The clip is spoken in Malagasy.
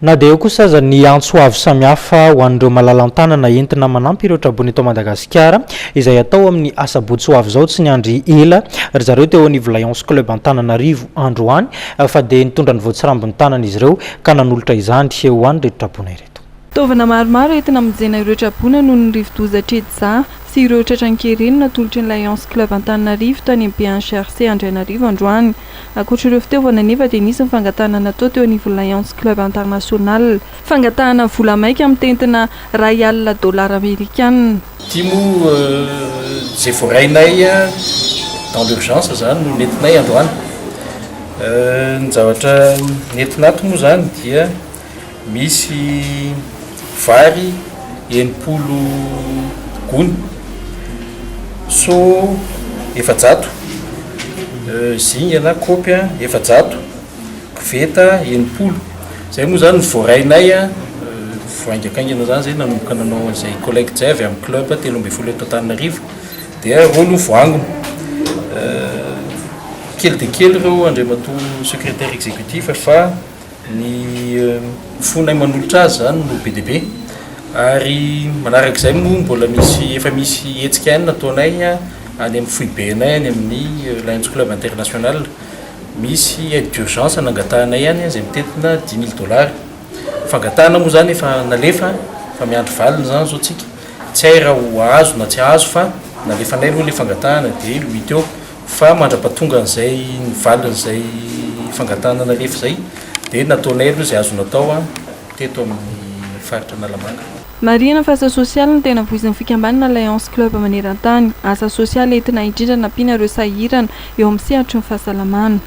Na dia eo kosa aza ny antso avo samihafa ho an'ireo malalan-tanana entina manampy ireo traboina eto Madagasikara, izay hatao amin'ny asabotsy ho avy izao, tsy niandry ela ry zareo teo anivo Lions Club Antananarivo androany fa dia nitondra ny voatsirambin'ny tanana izy ireo ka nanolotra izany ho an'ireto traboina ireto. Fitaovana maromaro entina hamonjena ireo traboina noho ny rivodoza Chedza sy ireo tratran'ny no natolotry ny Lions Club Antananarivo tany amin'ny BNGRC Andrainarivo androany. Ankoatra ireo fitaovana anefa dia nisy ny fangatahana natao teo anivon'ny Lions Club International. Fangatahana vola maika mitentina 100 dolara amerikanina. Ity moa izay voarainay dans l'urgence zany no nentinay androany. Ny zavatra nentina ato moa zany dia misy vary 60 gony, seau 400, zinga na kaopy 400, koveta 60. Zay moa zany ny voarainay vao haingakaingana zany zay nanomboka nanao an'izay collecte zay avy amin'ny club 13 eto Antananarivo, dia reo no voangona. Kely dia kely ireo, andriamatoa secrétaire exécutif, fa ny fonay manolotra azy zany no be dia be. Ary manarak'izay moa mbola misy, efa misy hetsika ihany nataonay any amin'ny foibenay any amin'ny Lions Club International. Misy aide d'urgence nangatahanay ihany izay mitentina 10 000 dollars. Fangatahana moa zany efa nalefa fa miandry valiny zany zao tsika. Tsy hay raha ho azo na tsy azo, fa nalefanay aloha le fangatahana dia ho hita eo. Fa mandra-pahatonga an'izay ny valin'izay fangatahana nalefa izay dia nataonay aloha izay azo natao teto amin'ny faritra Analamanga. Marihina fa asa sosialy no tena voizin'ny fikambanana Lions Club maneran-tany. Asa sosialy entina indrindra nampiana ireo sahirana eo amin'ny sehatry ny fahasalamana.